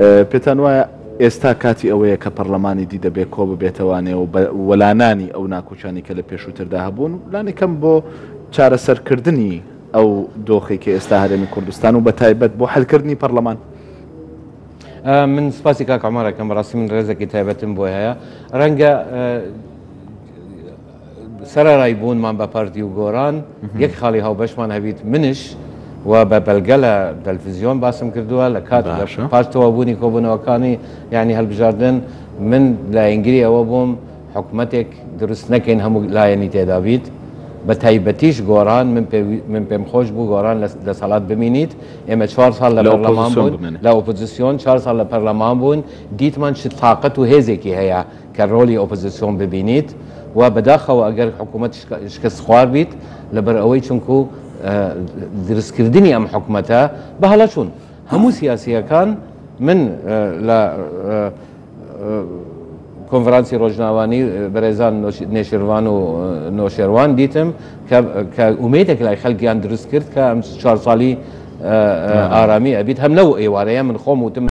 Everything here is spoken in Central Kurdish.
پێتان وایە ئێستا کاتی ئەوەیە کە پەڕلەمانی دی دەبێ کۆ ببێتەوانێ و بە وەلانانی ئەو ناکۆکیانەی کە لە پێشووتردا هەبوون لانی کەم بۆ چارەسەرکردنی ئەو دۆخەی کە ئێستا هەرێمی کوردستان و بە تایبەت بۆ حەلکردنی پەڕلەمان؟ من سپاسی کاک عومەر ئەکەم، بەڕاستی من ڕێزێکی تایبەتم بۆی هەیە. ڕەنگە سەرەرای بوونمان بە پارتی و گۆران یەک خاڵی هاوبەشمان هەبیت منش و بە بەلگە لە تەلفزیۆن باسم کردووە لە کات پاش تەواوبوونی کۆبوونەوەکانی یعنی هەلبژاردن من لایەنگری ئەوە بووم حکومەتێک دروست نەکەین هەموو لایەنی تێدا بیت بە تایبەتیش گۆران من من پێم خۆش بوو گۆران لە دەسەڵات بمینیت ئێمە چوار ساڵ لە پەرلەمان بوون لە ئۆپۆزیسیۆن چوار ساڵ لە پەرلەمان بوون دیتمان چ تاقەت و هێزێکی هەیە کە ڕۆلی ئۆپۆزیسیۆن ببینیت و بەداخەوە ئەگەر حکوومەت شکست خوار بیت لەبەر ئەوەی چونکو دروستکردنی ئەم حکومەتە بە هەڵە چوون هەموو سیاسیەکان من لە کۆنفرانسی ڕۆژناوانی بەرێزان نێشیروان و نۆشێروان دیتم کە ئومێدێک لای خەلکیان دروست کرد کە ئەم چوار ساڵی ئارامی ئەبیت هەم لەو ئێوارەیە من خۆم وتم.